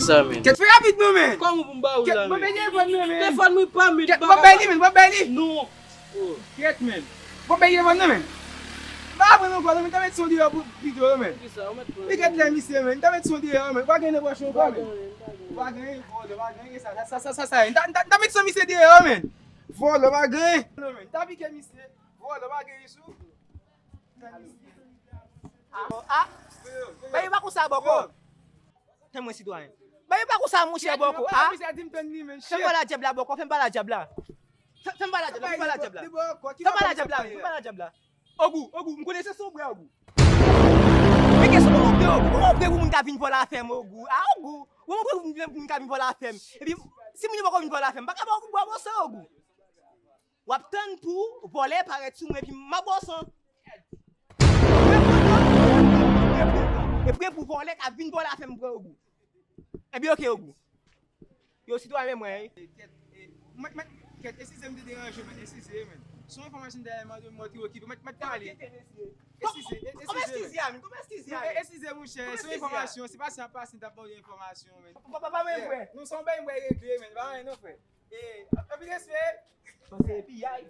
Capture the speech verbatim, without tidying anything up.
Sa, men. Kèt, fè rapid non, men. Kòman pou m ba ou la, men? Kèt, ban m bay telefòn nan, men. Telefòn mwen pa, men. Kèt, ban m bay li, men, ban m bay li. Non. Oh. Kèt, men. Ban m bay telefòn nan, men. M pa aprann ankò, non, men. M ta met son deyò pou pito, men. Poukisa? Ou mèt pran. Men kèt la, misye, men. M ta met son deyò, men. Pa gen nan pòch ou ankò, men. Pa gen, pa gen. Pa gen, vòlè, pa gen, sa, sa, sa, sa, sa. M ta, m ta, m ta met son misye deyò, men. Vòlè, pa gen. Non, men. M ta pike misye. Vòlè, pa gen sou. Ah, ah. Bagay pa konsa bòkò. Tann mwen sitwayen. Bagay pa konsa monchè bòkò. Ah. Fè m pale a dyab la bòkò, fè m pale a dyab la. Fè, fè m pale a dyab la, fè m pale a dyab la. Fè m pale a dyab la, fè m pale a dyab la. Ogou, Ogou, m konnen se son brè Ogou. Men kesyon kòman w vle Ogou? Kòman w vle pou moun ka vin vòlè afè m Ogou? Ah, Ogou. Kòman w vle pou moun ka vin vòlè afè m? Epi, si moun yo poko vin vòlè afè m, m pa ka ba Ogou bwa bòsò Ogou. W ap tann pou vòlè parèt sou mwen epi m ap ba w san. E pre pou vòlè k ap vin vòlè afè m pran Ogou. Ebyen, oke, Ogou. Yo, sitwayen mwen, wi. Kèt, e, mèt, mèt, kèt, eskize m te deranje, men, eskize, men. Se yon enfòmasyon dayè, mande m mwen te okipe, mèt, mèt pale. Eskize, e, eskize, men. Kòman eskize a, men? Kòman eskize a, men? Eskize, monchè, se yon enfòmasyon, se pa sa pase, m t ap mande enfòmasyon, men. Pa, pa, pa, pa, men, frè. Nou se yon bagay m wè regle, men, pa anyen non, frè. E, anpil respè. Panse epi, ay.